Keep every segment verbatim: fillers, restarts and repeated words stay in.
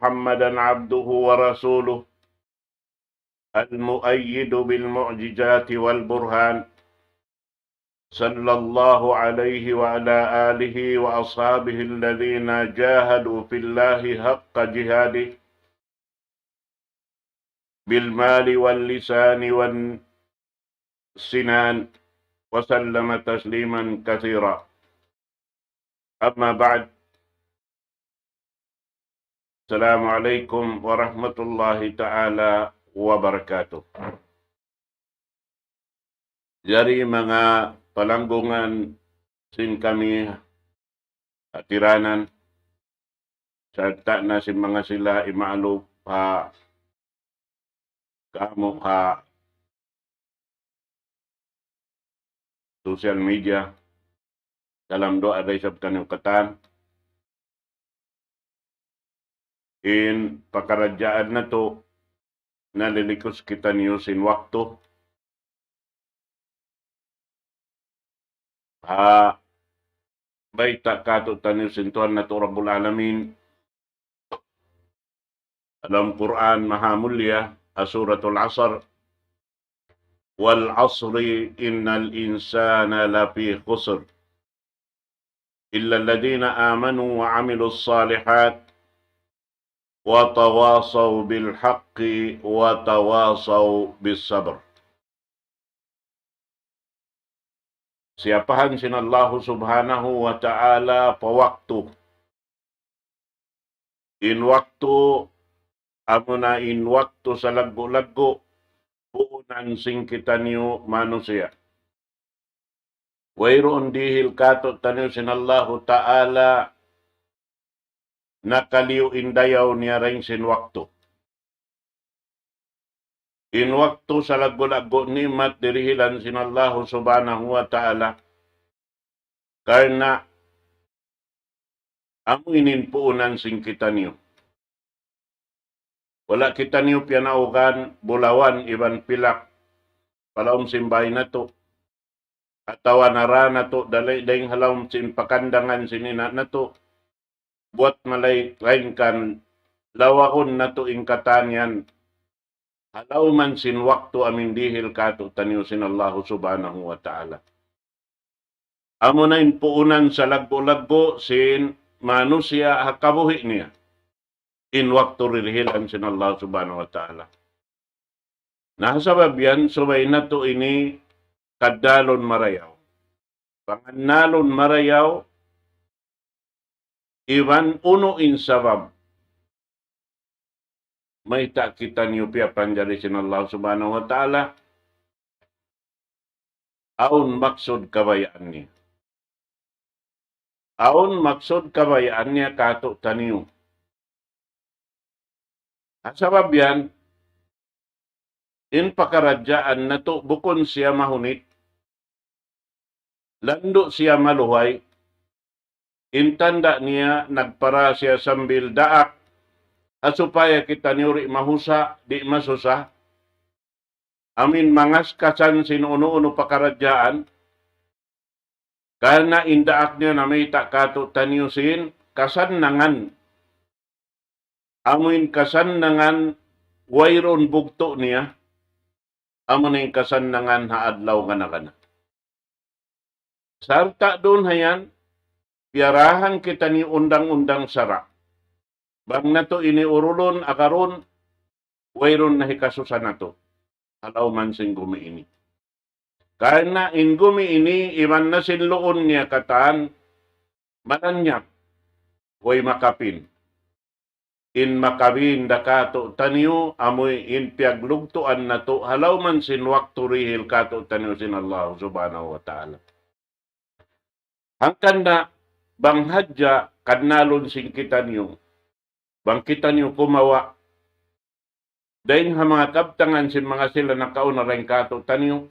محمدا عبده ورسوله المؤيد بالمعجزات والبرهان، صلى الله عليه وعلى آله وأصحابه الذين جاهدوا في الله حق جهاده بالمال واللسان والسنان، وسلم تسليما كثيرا. أما بعد، السلام عليكم ورحمة الله تعالى وبركاته. Jari manga palanggungan sin kami hatiranan, sarta' na sin manga sila imaalup ha kamu' ha social media. Salam duwaa da isab kaniyu katan. In pakaradjaan natu', nalilikus kitaniyu sin waktu. Ha bayta' kātu'niyu sin Tuhan natu' Rabbul Alamin. Dalam Qur'an Maha Mulia, Suratul Asr, والعصر إن الإنسان لفي خسر إلا الذين آمنوا وعملوا الصالحات وتواصوا بالحق وتواصوا بالصبر. Siyapahan sin Allahu Subhanahu wa Ta'ala pa waktu. In waktu, amuna in waktu salaggu'-laggu', puunan sin kitaniyu manusiya'. Wayruun dihil kātu'niyu sin Allahu Ta'ala nakaliyu in dayaw niya dayn sin waktu. In waktu salaggu'-laggu' ni'mat dirihilan sin Allahu Subhanahu wa Ta'ala. Karna' amu ini in puunan sin kitaniyu. Wala' kitaniyu piyanaugan bulawan iban pilak pa lawm sin bāy natu'. Atawa nara natu' dali dayn ha lawm sin pakandangan sin ina' natu'. Buwat malay-, malaingkan lawagun natu' in katan yan ha lawm sin waktu amu in dihil kātu'niyu sin Allahu Subhanahu wa Ta'ala. Amuna in puunan salaggu'-laggu' sin manusiya' ha kabuhi' niya. In waktu dirihilan sin Allah Subhanahu wa Ta'ala. Na sabab yan, subay natu' ini kaddalun marayaw. Pangannalun marayaw, iban unu in sabab mayta' kitaniyu piyapanjari sin Allah Subhanahu wa Ta'ala, awn maksud kabayaan niya. Awn maksud kabayaan niya kātu'niyu. Ha sabab yan, in pakaradjaan natu' bukun siya mahunit, landu' siya maluhay, in tanda' niya nagpara siya sambil daak, ha supaya kitaniyu di' mahusa, di' masusa, amu in mangaskasan sin unu-unu pakaradjaan, karna' in daak niya namayta' kātu'niyu sin kasannangan. Amu in kasannangan wayruun bugtu' niya, amu in kasannangan ha adlaw gana-gana. Sarta' duun ha yan, piyarahan kitaniyu undang-undang sara'. Bang natu' ini urulun, agarun, wayruun na hikasusa natu' ha lawm sin gumi ini. Karna' in gumi ini, iban na sin luun niya katan, malanyap, way makapin. In makabin da kātu'niyu, amu in piyaglugtuan natu' ha lawm sin waktu dihil kātu'niyu sin Allah Subhanahu wa Ta'ala. Hangkan na bang hadja kannalun sin kitaniyu, bang kitaniyu kumawa' dayn ha manga kabtangan sin manga sila nakauna dayn kātu'niyu.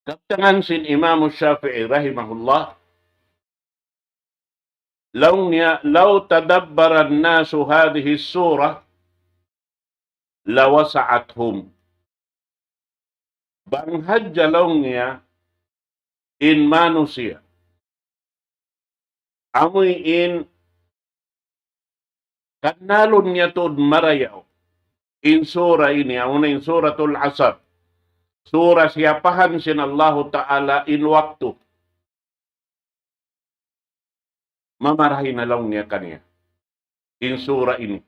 Kabtangan sin Imam Shafi'i rahimahullah, laung niya, لو تدبر الناس هذه السورة لوسعتهم. Bang hadja laung niya in manusiya', amu in Kannalun niya tuud marayaw in sura ini, amuna in Suratul Asr. Sura siyapahan sin Allahu Ta'ala in waktu. Mamarahi na laung niya kaniya in sura ini.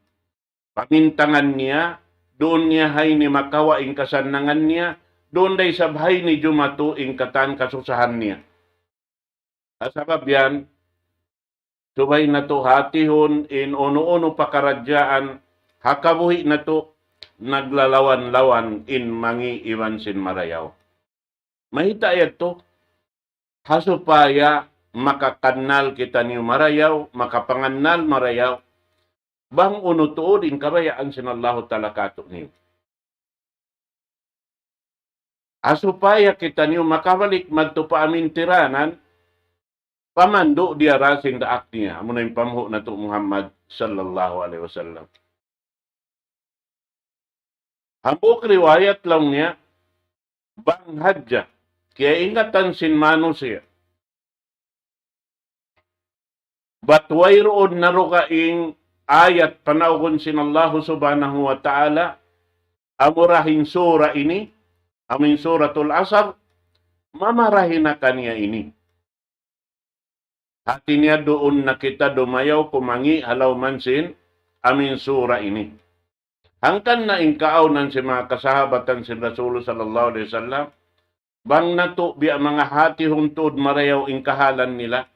Pamintangan niya, duun niya ha ini makawa' in kasannangan niya, duun da isab ha ini jumatu in katan kasusahan niya. Ha sabab yan, subay natu' hatihun in unu-unu pakaradjaan ha kabuhi' natu' naglalawan-lawan in mangi' iban sin marayaw. Mayta' yadtu? Ha supaya makakannal kitaniyu marayaw, makapangannal marayaw, bang unu tuud in kabayaan sin Allahu Ta'ala kātu'niyu. Ha supaya kitaniyu makabalik madtu pa amin tiranan, pamandu' diyara sin daak niya, amuna in panghu' natu' Muhammad sallallahu alayhi wasallam. Hambuuk riwayat laung niya, bang hadja kiyaingatan sin manusiya', bat wayruun na dugaing ayat panaugun sin Allahu Subhanahu wa Ta'ala, amura in sura ini, amu in Suratul Asr, mamarahi na kaniya ini. Hati niya duun na kita dumayaw kumangi' ha lawm sin amu in sura ini. Hangkan na in kaawnan sin manga kasahabatan sin Rasul sallallahu alayhi wasallam, bang natu' biya' manga hatihun tuud marayaw in kahalan nila,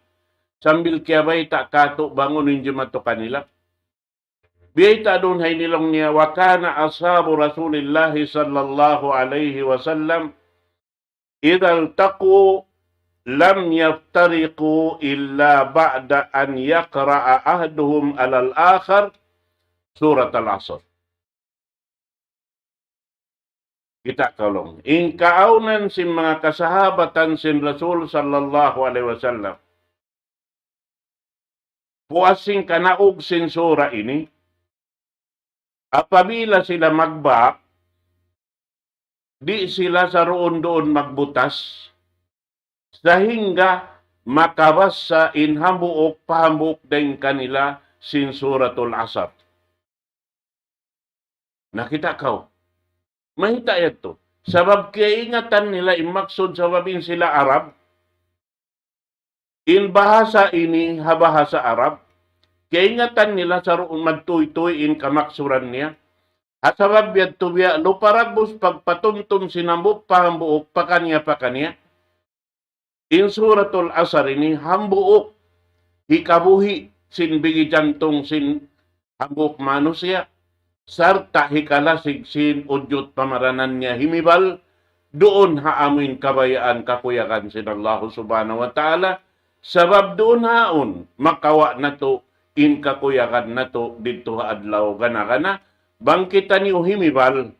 sambil kiyabayta' kātu' bang unu in jumatu kanila. Biyayta' duun ha ini laung niya, وكان أصحاب رسول الله صلى الله عليه وسلم إذا التقوا لم يفترقوا إلا بعد أن يقرأ أحدهم على الآخر سورة العصر. Kita' kaw laung. In kaawnan sin manga kasahabatan sin Rasul sallallahu alayhi wasallam, puas sin kanaug sin sura ini, apabila sila magbak, di' sila saruun-duun magbutas, sahingga makabassa in hambuuk pa hambuuk dayn kanila sin Suratul Asr. Nakita' kaw? Mayta' yadtu? Sabab kiyaingatan nila in maksud, sabab in sila Arab, in bahasa ini ha bahasa Arab, kiyaingatan nila saruun magtuytuy in kamaksuran niya. Ha sabab yadtu biya' lupa ragbus pagpatumtum sin hambuuk pa hambuuk, pakaniya-pakaniya. In Suratul Asr ini hambuuk hikabuhi' sin bigi jantung sin hambuuk manusiya', sarta' hikalasig sin ujud pamaranan niya himibal, duun ha amuin kabayaan kakuyagan sin Allahu Subhanahu wa Ta'ala, sabab duun haun makawa' natu' in kakuyagan natu' didtu ha adlaw gana-gana, bang kitaniyu himibal,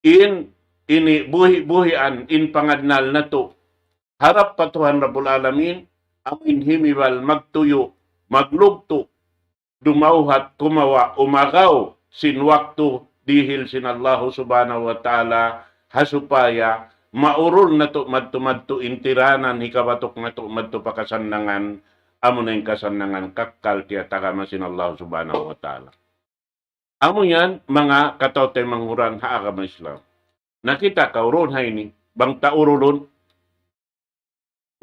in ini buhi'-buhian in pangannal natu' harap pa Tuhan Rabbul Alamin, amuin himibal magtuyu', maglugtu', dumawhat, kumawa', umagaw sin waktu dihil sin Allahu Subhanahu wa Ta'ala, ha supaya maurul natu' madtu-madtu in tiranan hikabatuk natu' madtu pa kasannangan, amuna in kasannangan kakkal tiyatagama sin Allahu Subhanahu wa Ta'ala. Amu yan, manga kataw-taymanghuran ha agama Islam. Nakita' kaw duun ha ini, bang ta urulun,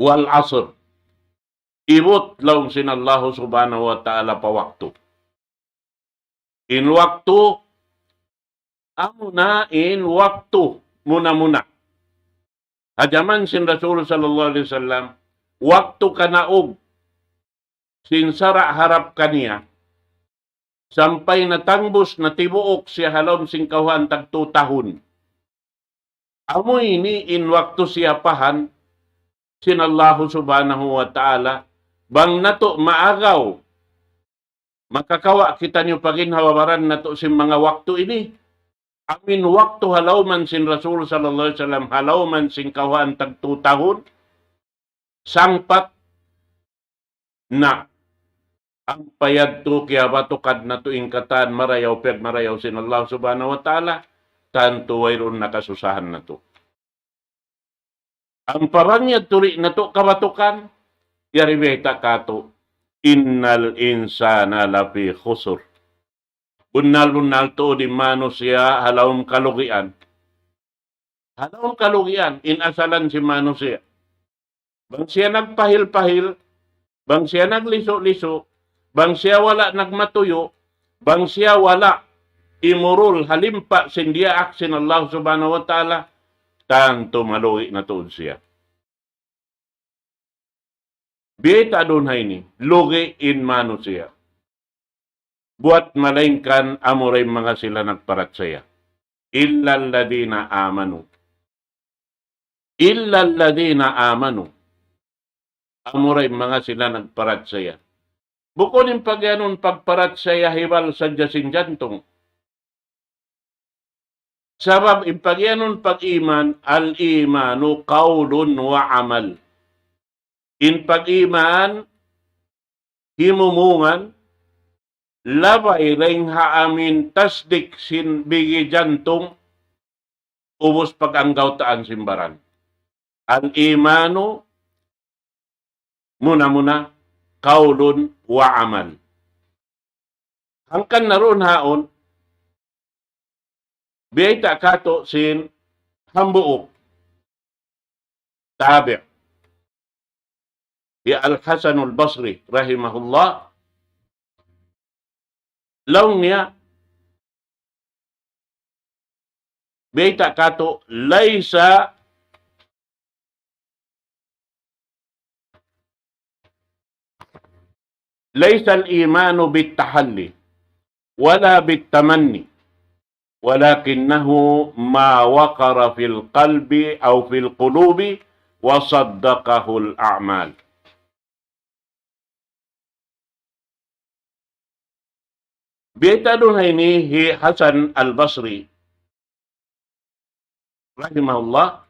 والعصر. Ibut laung sin Allahu Subhanahu wa Ta'ala pa waktu. In waktu, amuna in waktu muna-muna. Ha jaman sin Rasul sallallahu alayhi wasallam, waktu kanaug sin sara' harap kaniya, sampay natangbus, natibuuk siya ha lawm sin kawhaan tagtu tahun. Amu ini in waktu siyapahan sin Allahu Subhanahu wa Ta'ala, bang natu' maagaw, makakawa' kitaniyu pa ginhawa-baran natu' sin manga waktu ini. Amuin waktu ha lawman sin Rasul sallallahu alayhi wasallam, ha lawman sin kawhaan tagtu tahun, sangpat na, ampa yadtu kiyabatukan natu' in katan marayaw, piyagmarayaw sin Allah Subhanahu wa Ta'ala, tantu wayruun na kasusahan natu'. Ampa bang yadtu di' natu' kabatukan, yari biyayta' katu'. إن الإنسان لفي خسر. Bunnal-bunnal tuud in manusiya' ha lawm kalugian. Ha lawm kalugian, in asalan sin manusiya'. Bang siya nagpahil-pahil, bang siya naglisu-lisu, bang siya wala' nagmatuyu', bang siya wala' imurul ha limpa' sin diyaak sin Allah Subhanahu wa Ta'ala, tantu malugi na tuud siya. Biyayta' duun ha ini, lugi in manusiya'. Buwat malaingkan amura in manga sila nagparachaya. إلا الذين آمنوا. إلا الذين آمنوا. Amura in manga sila nagparachaya. Bukun in pagiyanun pagparachaya hibal sadja sin jantung. Sabab in pagiyanun pag-iman, الإيمان قول وعمل. In pag-iman, himumungan, labay dayn ha amin tasdik sin bigi jantung, ubus pag-anggawtaan sin baran. الإيمان muna-muna, قول وعمل. Hangkan na duun haun, biyayta' katu' sin hambuuk tabi'. Hi Al-Hasan Al-Basri, rahimahullah, laung niya, biyayta' katu', ليس ليس الإيمان بالتحلي ولا بالتمني، ولكنه ما وقر في القلب أو في القلوب وصدقه الأعمال. Biyayta' duun ha ini hi Hasan Al-Basri, rahimahullah,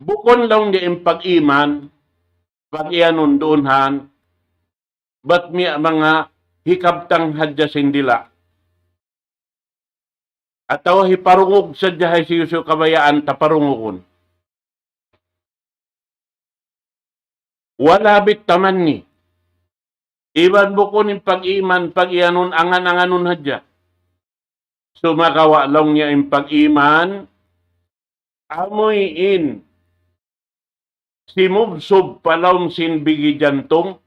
bukun laung niya in pag-iman, pag-iyanun duun han, bat miya manga hikabtang hadja sin dila'. Atawa hiparungug sadja ha hisiyu-siyu kabayaan ta parungugun. ولا بالتمني. Iban bukun in pag-iman, pag-iyanun, angan-anganun hadja. Sumagawa' laung niya in pag-iman, amuin simubsub pa lawm sin bigi jantung,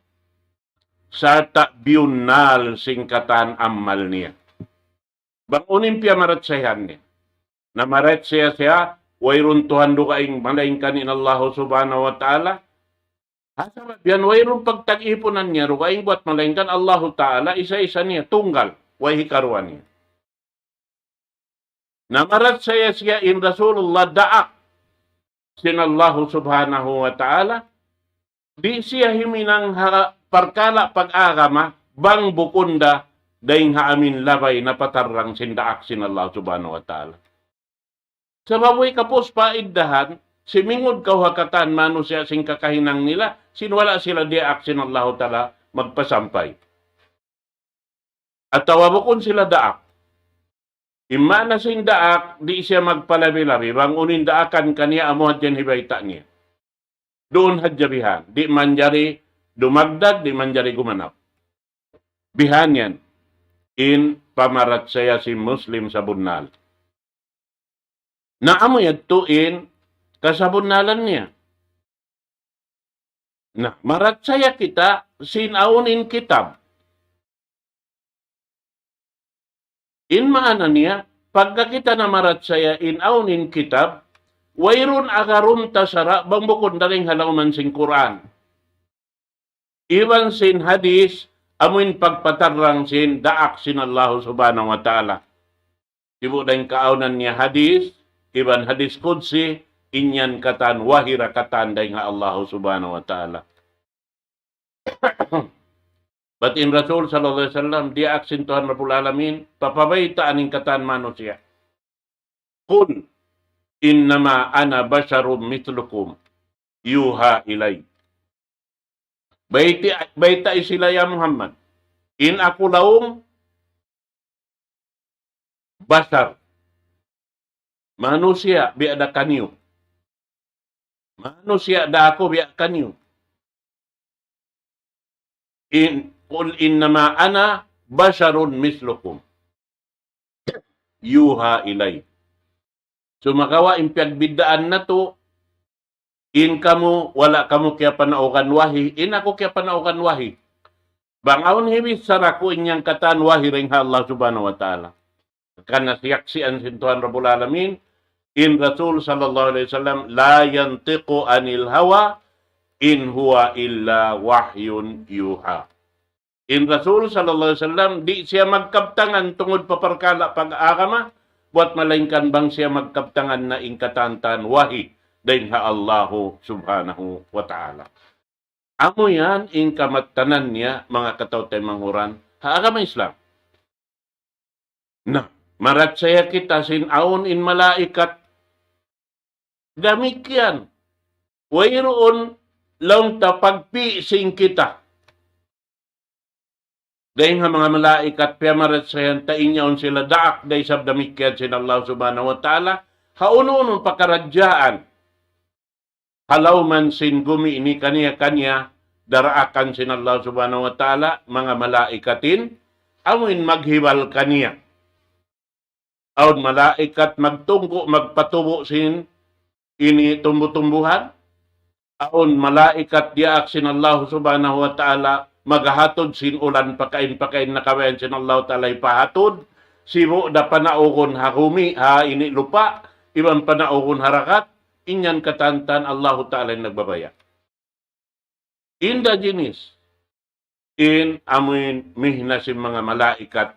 sarta' biyunnal sin katan amal niya. Bang unu in piyamarachayahan niya. Namarachaya siya, wayruun Tuhan dugaing malaingkan in Allahu Subhanahu wa Ta'ala. Ha sabab yan, wayruun pagtag-ipunan niya dugaing buwat malaingkan Allahu Ta'ala, isa-isa niya, tunggal, way hikaruwa niya. Namarachaya siya in Rasulullah daak sin Allahu Subhanahu wa Ta'ala, di' siya himinang ha parkala' pag-agama, bang bukun da dayn ha amin labay napatarrang sin daak sin Allah Subhanahu wa Ta'ala. Sabab way kapus paiddahan, simingud kaw ha katan manusiya' sin kakahinang nila, sin wala' sila diyaak sin Allahu Ta'ala magpasampay. Atawa bukun sila daak. In maana sin daak, di' siya magpalabi-labi. Bang unu in daakan kaniya, amu hadja in hibayta' niya. Duun hadja bihan. Di' manjari dumagdag, di' manjari gumanap. Bihan yan in pamarachaya sin Muslim sabunnal. Na amu yadtu in kasabunnalan niya. Na, marachaya kita sin awn in kitab. In maana niya, pagka kita namarachaya in awn in kitab, wayruun agarun ta sara' bang bukun dayn ha lawman sin Qur'an. Iban sin hadis, amuin pagpatarrang sin daak sin Allahu Subhanahu wa Ta'ala. Sibu' dayn kaawnan niya hadis, iban hadis qudsi, in yan katan, wahi ra katan dayn ha Allahu Subhanahu wa Ta'ala. Bat in Rasul sallallahu alayhi wasallam, diyaak sin Tuhan Rabbul Alamin, papabaytaan in katan manusiya'. قل إنما أنا بشر مثلكم يوحى إلي. Bayta', baytai sila ya Muhammad. In aku laung bashar. Manusiya' biya' da kaniyu. Manusiya' da aku biya' kaniyu. In, قل إنما أنا بشر مثلكم يوحى إلي. Sumagawa' in piyagbiddaan natu', in kamu, wala' kamu kiyapanaugan wahi, in aku kiyapanaugan wahi. Bang awn hibichara ku in yan katan wahi dayn ha Allah Subhanahu wa Ta'ala. Karna' siyaksian sin Tuhan Rabbul Alamin, in Rasul sallallahu alayhi wasallam, لا ينطق عن الهوى إن هو إلا وحي يوحى. In Rasul sallallahu alayhi wasallam, di' siya magkabtangan tungud pa parkala' pag-agama, buwat malaingkan bang siya magkabtangan na in katan-katan wahi dayn ha Allahu Subhanahu wa Ta'ala. Amu yan in kamattanan niya, manga kataw-taymanghuran, ha agama Islam. Na, marachaya kita sin awn in malaikat. Damikkiyan. Wayruun laung ta pagpi' sin kita. Dayn ha manga malaikat piyamarachayahan ta in yaun sila daak da isab damikkiyan sin Allah Subhanahu wa Ta'ala. Ha unu-unu pakaradjaan. Ha lawm sin gumi ini kaniya-kaniya, daraakan sin Allah Subhanahu wa Ta'ala, manga malaikatin, amuin maghibal kaniya. Awn malaikat magtungku', magpatubu' sin ini tumbu-tumbuhan. Awn malaikat diyaak sin Allah Subhanahu wa Ta'ala, maghahatud sin ulan pakain-pakain na kabayaan sin Allah Ta'ala hipahatud. Sibu' da panaugun ha gumi, ha ini lupa', iban panaugun ha dagat, in yan katan-katan Allahu Ta'ala in nagbabaya'. Inda jinis, in amuin mihna sin manga malaikat,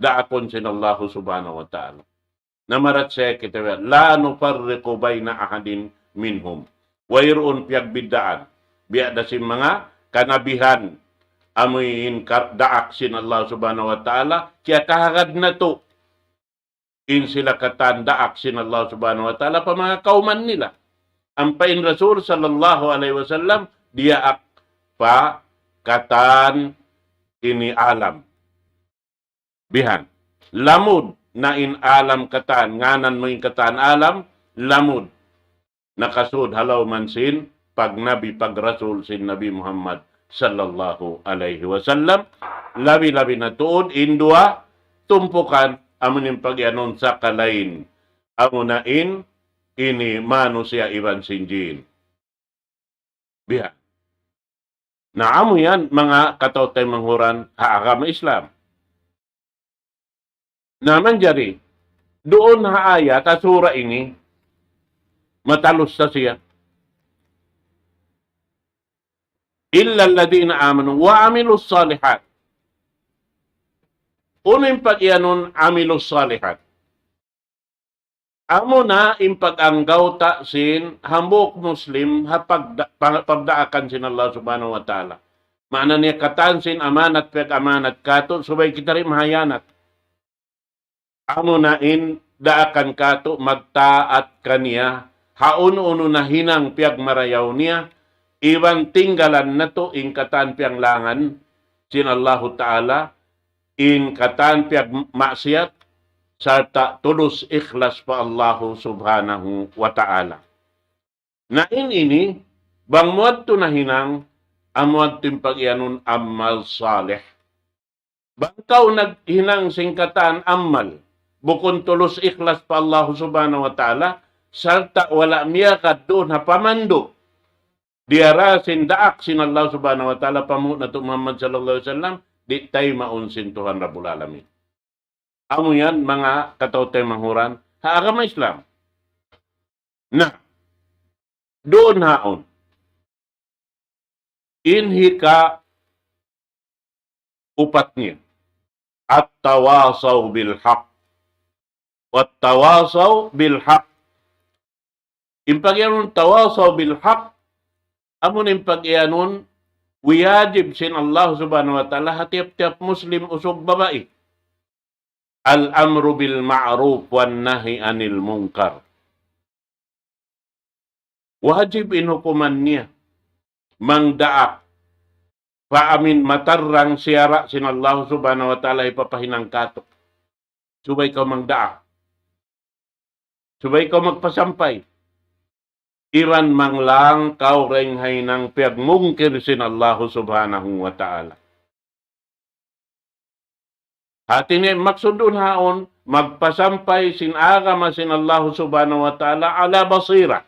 daakun sin Allahu Subhanahu wa Ta'ala. Na marachaya kita biya', لا نفرق بين أحد منهم. Wayruun piyagbiddaan. Biya' da sin manga kanabihan, amuin kar-, daak sin Allah Subhanahu wa Ta'ala, kiyakahagad natu'. In sila katan daak sin Allah Subhanahu wa Ta'ala pa manga kawman nila. Ampa in Rasul sallallahu alayhi wasallam diyaak pa katan ini alam. Bihan. Lamud na in alam katan, nganan mu in katan alam, lamud. Nakasud ha lawm sin pagnabi, pagrasul sin Nabi Muhammad sallallahu alayhi wasallam. Labi-labi na tuud in duwa tumpukan, amu in pag-iyanun sakalain. Amuna in ini manusiya' iban sin jin. Bihan. Na amu yan, manga kataw-taymanghuran ha agama Islam. Na manjari, duun ha ayat, ha sura ini, matalus sa siya. إلا الذين آمنوا وعملوا الصالحات. Unu in pag-iyanun عملوا الصالحات? Amuna in pag-anggawta' sin hambuuk Muslim ha pagda-, pa-, pagdaakan sin Allah Subhanahu wa Ta'ala. Maana niya katan sin amanat, piyag-amanat katu', subay kita di' mahiyanat. Amuna in daakan katu' magtaat kaniya, ha unu-unu na hinang piyagmarayaw niya, iban tinggalan natu' in katan piyanglangan sin Allahu Ta'ala, in katan piyagmaksiyat, sarta' tulus ikhlas pa Allahu Subhanahu wa Ta'ala. Na in ini, bang muwadtu nahinang, amu yadtu in pag-iyanun amal salih. Bang kaw naghinang sin katan amal, bukun tulus ikhlas pa Allahu Subhanahu wa Ta'ala, sarta' wala' miyagad duun ha pamandu', diyara sin daak sin Allah Subhanahu wa Ta'ala, panghu' natu' Muhammad sallallahu alayhi wasallam, di' taymaun sin Tuhan Rabbul Alamin. Amu yan, manga kataw-taymanghuran ha agama Islam. Na, duun haun. In hika upat niya. التواصوا بالحق. والتواصوا بالحق. In pag-iyanun tawasaw bil haq, amun in pag-iyanun wiyajib sin Allah Subhanahu wa Ta'ala ha tiyap-tiyap Muslim usug babai. الأمر بالمعروف والنهي عن المنكر. Wajib in hukuman niya mangdaak pa amun matarrang siyara' sin Allah Subhanahu wa Ta'ala hipapahinang katu'. Subay kaw mangdaak. Subay kaw magpasampay. Iban manglang kaw dayn ha hinang piyagmungkil sin Allahu Subhanahu wa Ta'ala. Hati niya maksud duun haun, magpasampay sin agama sin Allahu Subhanahu wa Ta'ala ala basira.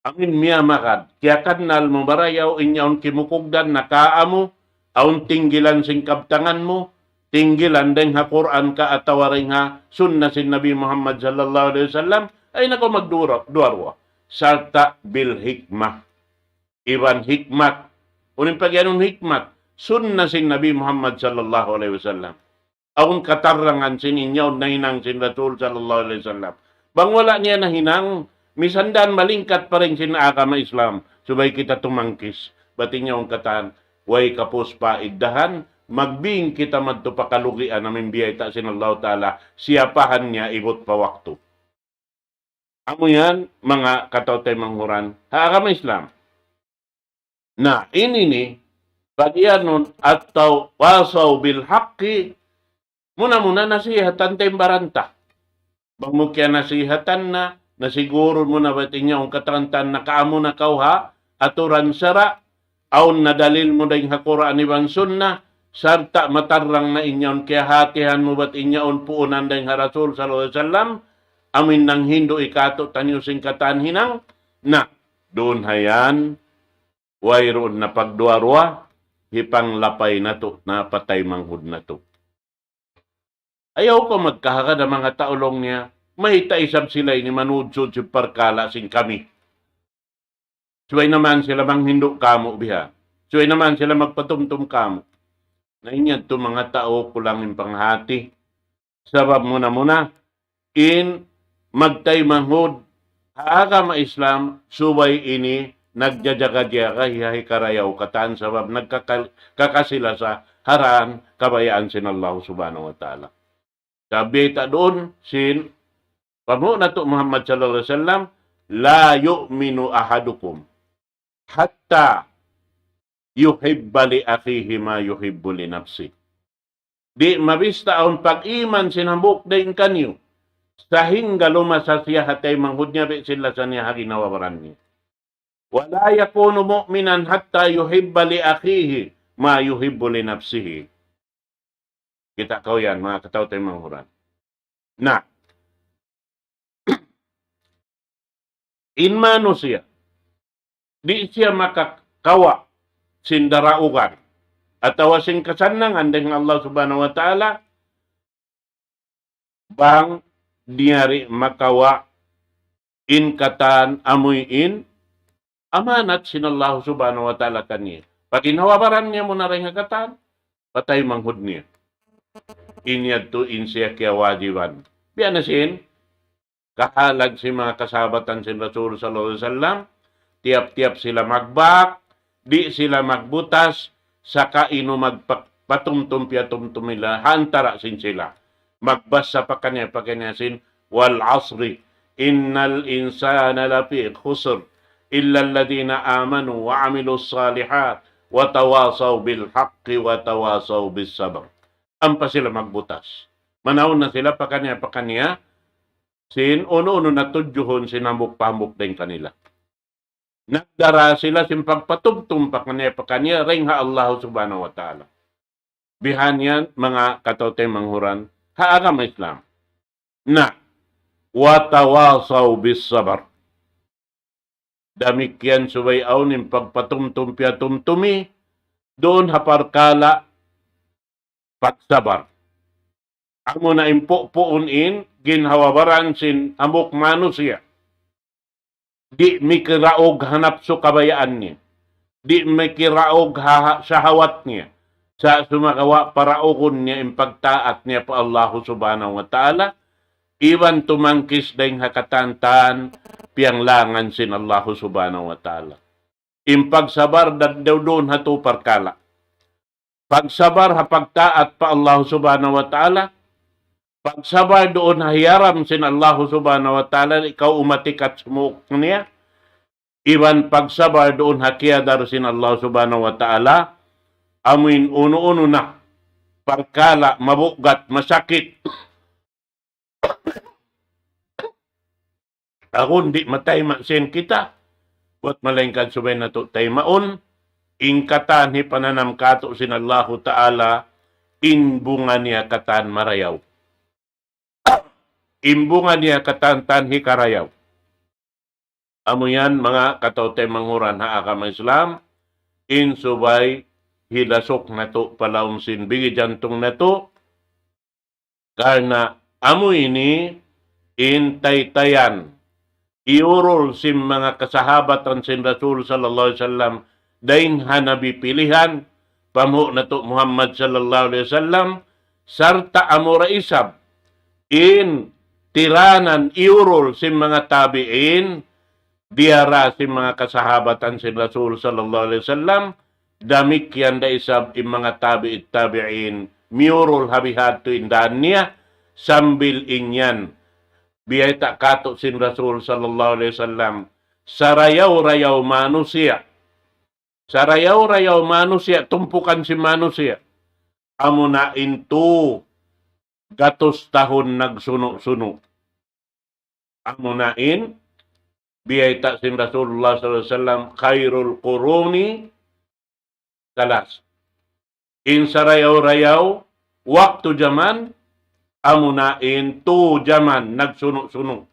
Amin miyamagad, kiyakannal mu barayaw in yaun kimukugdan na kaamu, awn tinggilan sin kabtangan mu, tinggilan dayn ha Qur'an ka atawa dayn ha sunna sin Nabi Muhammad sallallahu alayhi wasallam, ay nako magdura-, duwa-ruwa. Sarta' bil hikmah. Iban hikmat. Unu in pagiyanun hikmat? Sunna sin Nabi Muhammad sallallahu alayhi wasallam. Awn katarrangan sin in yaun nahinang sin Rasul sallallahu alayhi wasallam. Bang wala' niya nahinang, misan da malingkat pa dayn sin agama Islam. Subay kita tumangkis. Bat in yaun katan, way kapūs pa iddahan, magbing kita madtu pa kalugian amu in biyayta' sin Allahu Ta'ala, siyapahan niya ibut pa waktu. Amu yan, manga kataw-taymanghuran ha agama Islam. Na, ini ini, pagiyanun at-tawasaw bil haqqi, muna-muna nasihatan ta in baran ta. Bang mu kiyanasihatan na, nasiguru mu na bat in yaun katan-katan nakaamu na kaw ha aturan sara', awn na dalil mu dayn ha Qur'an iban Sunnah, sarta' matarrang na in yaun kiyahatihan mu bat in yaun puunan dayn ha Rasul sallallahu alayhi wasallam, amu in nanghindu' kātu'niyu sin katan hinang, na, duun ha yan, wayruun na pagduwa-ruwa, hipanglapay natu' na pa taymanghud natu'. Ayaw kaw magkahagad ha manga tau laung niya, mayta' isab sila ini manudsud sin parkala' sin kami. Subay na man sila manghindu' kāmu' biha. Subay na man sila magpatumtum kāmu'. Na in yadtu manga tau kulang in panghati. Sabab muna-muna, in magtaymanghud ha agama Islam, subay ini nagjajaga-jaga hiya hikarayaw katan sabab nagkakal-, kakasilasa ha dān kabayaan sin Allah Subhanahu wa Ta'ala. Sabab ta duun sin panghu' natu' Muhammad sallallahu alayhi wasallam, لا يؤمن أحدكم حتى يحب لأخيه ما يحب لنفسه. Di' mabista' awn pag-iman sin hambuuk dayn kaniyu, sahingga lumasa siya ha taymanghud niya, biya' sin lasa niya ha ginhawa-baran niya. ولا يكون مؤمنا حتى يحب لأخيه ما يحب لنفسه. Kita' kaw yan, manga kataw-taymanghuran. Na, in manusiya', di' siya makakawa' sin daraugan atawa sin kasannangan dayn ha Allah Subhanahu wa Ta'ala, bang di' niya makawa' in katan amuin amanat sin Allah Subhanahu wa Ta'ala kaniya. Pagginhawa-baran niya muna dayn ha katan, pa taymanghud niya. In yadtu in siya kiyawajiban. Biya' na sin kahalan sin manga kasahabatan sin Rasul sallallahu alayhi wasallam, tiyap-tiyap sila magbak, di' sila magbutas, saka inu magpa-, patumtum piyatumtum nila, ha antara' sin sila. Magbasa pakaniya-pakaniya sin, والعصر إن الإنسان لفي خسر إلا الذين آمنوا وعملوا الصالحات وتواصوا بالحق وتواصوا بالصبر. Ampa sila magbutas. Manaw na sila pakaniya-pakaniya, sin unu-unu na tudjuhun sin hambuuk pa hambuuk dayn kanila. Nagdara sila sin pagpatumtum pakaniya-pakaniya dayn ha Allah Subhanahu wa Ta'ala. Bihan yan, manga kataw-taymanghuran ha agama Islam. Na, وتواصوا بالصبر. Damikkiyan subay awn in pagpatumtum piyatumtumi, duun ha parkala' pagsabar. Amuna in pu'puun in ginhawa-baran sin hambuuk manusiya'. Di' mikiraug ha napsu kabayaan niya. Di' mikiraug ha, ha shahawat niya. Sa' sumagawa' paraugun niya in pagtaat niya pa Allahu Subhanahu wa Ta'ala, iban tumangkis dayn ha katantan piyanglangan sin Allahu Subhanahu wa Ta'ala. In pagsabar da-, daw duun ha tū parkala'. Pagsabar ha pagtaat pa Allah Subhanahu wa Ta'ala, pagsabar duun ha hiyaram sin Allah Subhanahu wa Ta'ala, ikaw umatikat sumuuk niya, iban pagsabar duun ha kiyadar sin Allah Subhanahu wa Ta'ala, amuin unu-unu na parkala' mabugat, masakit, Agun di' matayma' sin kita, buat malaingkan subay natu' taymaun, in katan hipananam katu' sin Allahu Ta'ala, in bunga niya katan marayaw. In bunga niya katan-katan hikarayaw. Amu yan, manga kataw-taymanghuran ha agama Islam, in subay hilasuk natu' pa lawm sin bigi jantung natu', karna' amu ini in taytayan, iyurul sin manga kasahabatan sin Rasul sallallahu alayhi wasallam, dayn ha Nabi pilihan, panghu' natu' Muhammad sallallahu alayhi wasallam, sarta' amura isab in tiranan iyurul sin manga tabi'in, diyara sin manga kasahabatan sin Rasul sallallahu alayhi wasallam, damikkiyan da isab in manga tabi'it tabi'in, miyurul ha bihadtu in dān niya, sambil in yan, biyayta' katu' sin Rasul sallallahu alayhi wasallam, sarayaw-rayaw manusiya', sarayaw-rayaw manusiya', tumpukan sin manusiya', amuna in tū gatus tahun nagsunu'-sunu'. Amuna in biyayta' sin Rasulullah sallallahu alayhi wasallam, خير القرون ثلاثة. In sarayaw-rayaw waktu jaman, amuna in tū jaman nagsunu'-sunu'.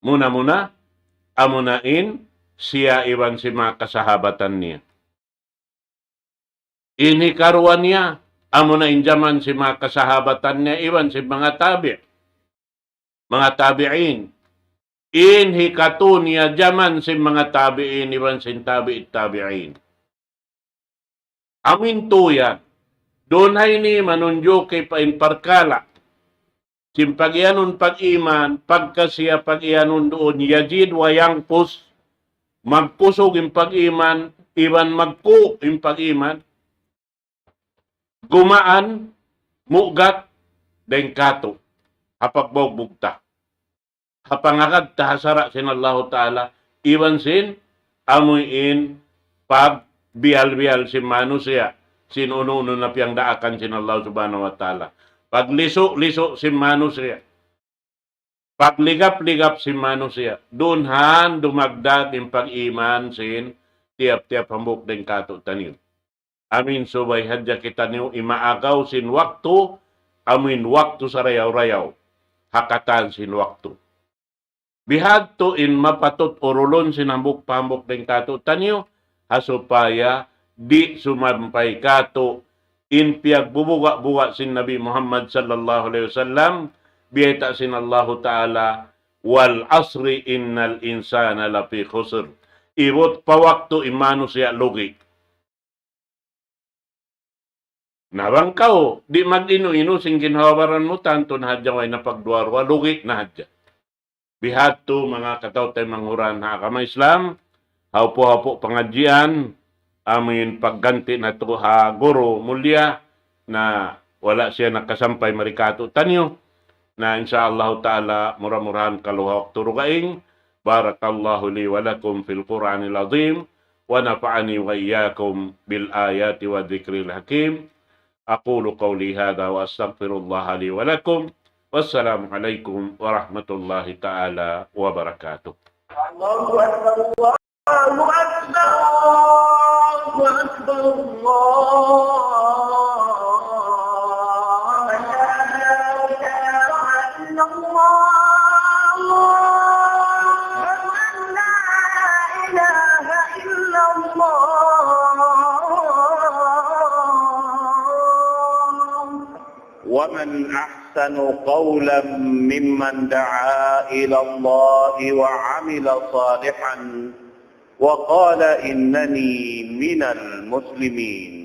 Muna-muna, amuna in siya iban sin manga kasahabatan niya. In hikaruwa niya, amuna in jaman sin manga kasahabatan niya iban sin manga tabi', manga tabi'in. In hikatū niya jaman sin manga tabi'in iban sin tabi'it tabi'in. Amu in tū yan. Duun ha ini manunjuki pa in parkala' sin pag-iyanun pag-iman, pagka siya pag-iyanun duun يزيد وينقص, magkusug in pag-iman, iban magkū' in pag-iman, gumaan, mugat, dayn kātu', ha pagbugbug ta, ha pangagad ta ha sara' sin Allahu Ta'ala, iban sin amu in pagbiyal-biyal sin manusiya', sin unu-unu na piyangdaakan sin Allah Subhanahu wa Ta'ala. Paglisu'-lisu' sin manusiya', pagligap-ligap sin manusiya'. Duun han dumagdag in pag-iman sin tiyap-tiyap hambuuk dayn kātu'niyu. Amu in subay hadja kitaniyu imaagaw sin waktu, amu in waktu sarayaw-rayaw, ha katan sin waktu. Bihadtu in mapatut urulun sin hambuuk pa hambuuk dayn kātu'niyu, ha supaya di' sumampay kātu' in piyagbubuga'-buga' sin Nabi Muhammad sallallahu alayhi wasallam, biyayta' sin Allahu Ta'ala, والعصر إن الإنسان لفي خسر. Ibut pa waktu in manusiya' lugi'. Na bang kaw di' mag-inu-inu sin ginhawa-baran mu, tantu na hadja way na pagduwa-ruwa, lugi' na hadja. Bihadtu manga kataw-taymanghuran ha agama Islam, haupu-haupu pangadjian, amu in pagganti' natu' ha guru mulliya, na wala' siya nakasampay mari kātu'niyu. Na insya Allahu Ta'ala, mura-murahan kalu ha waktu dugaing. بارك الله لي ولكم في القرآن العظيم، ونفعني وإياكم بالآيات والذكر الحكيم. أقول قولي هذا وأستغفر الله لي ولكم. والسلام عليكم ورحمة الله تعالى وبركاته. الله أكبر، الله أكبر، الله أكبر، الله أكبر. أشهد أن لا إله إلا الله. أشهد أن لا إله إلا الله. ومن أحسن قولا ممن دعا إلى الله وعمل صالحا وقال إنني من المسلمين.